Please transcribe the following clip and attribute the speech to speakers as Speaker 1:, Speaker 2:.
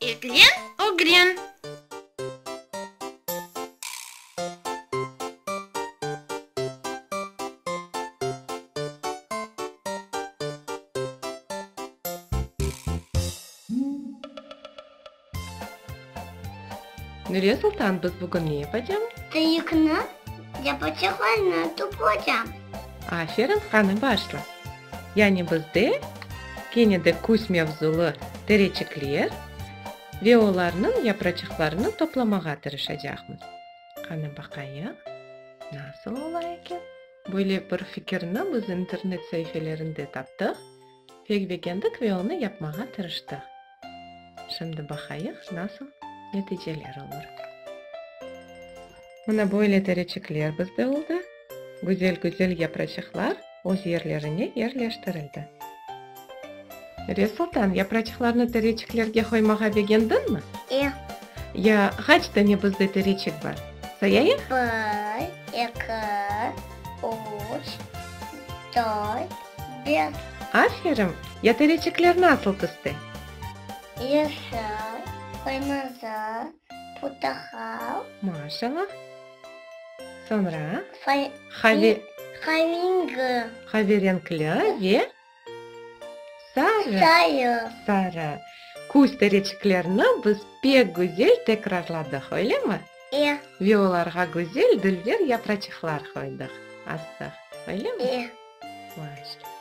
Speaker 1: Eglen, ögren!
Speaker 2: Nuriye Sultan, biz bugün ne yapacamız?
Speaker 3: Tıyıqnı, yapaçaqlarnı toplaycamız.
Speaker 2: Aferin, qani başla. Yani bizde kene de küz mevzulı tereçikler ve olarnıñ yapraçıqlarını toplamağa tırışacaqmız. Qani baqayıq, nasıl ola eken? Böyle bir fikirni biz internet saifelerinde taptıq, pek begendik ve onı yapmağa tırıştıq. Şimdi baqayıq, nasıl neticeler olur. Mına böyle tereçikler bizde oldı. Güzel-güzel yapraçıqlar öz yerlerine yerleştirildi. Resultan, yapraçıqlarnı tereçiklerge qoymağa begendiñmi?
Speaker 3: E.
Speaker 2: Ya qaç dane bizde tereçik bar? Sayayıq?
Speaker 3: Bir, eki, üç, dört, beş.
Speaker 2: Aferin! Ya tereçikler nasıl tüste?
Speaker 3: Yeşil, qırmızı, portaqal.
Speaker 2: Maşallah. Soñra? Qave.
Speaker 3: Qavengi.
Speaker 2: Qaverenkli ve sarı.
Speaker 3: Sarı.
Speaker 2: Sarı. Küz tereçiklerini biz pek güzel tekrarladıq, öylemi?
Speaker 3: E.
Speaker 2: Ve olarğa güzel dülber yapraçıqlar qoydıq, astıq, öylemi?
Speaker 3: E.
Speaker 2: Maşallah.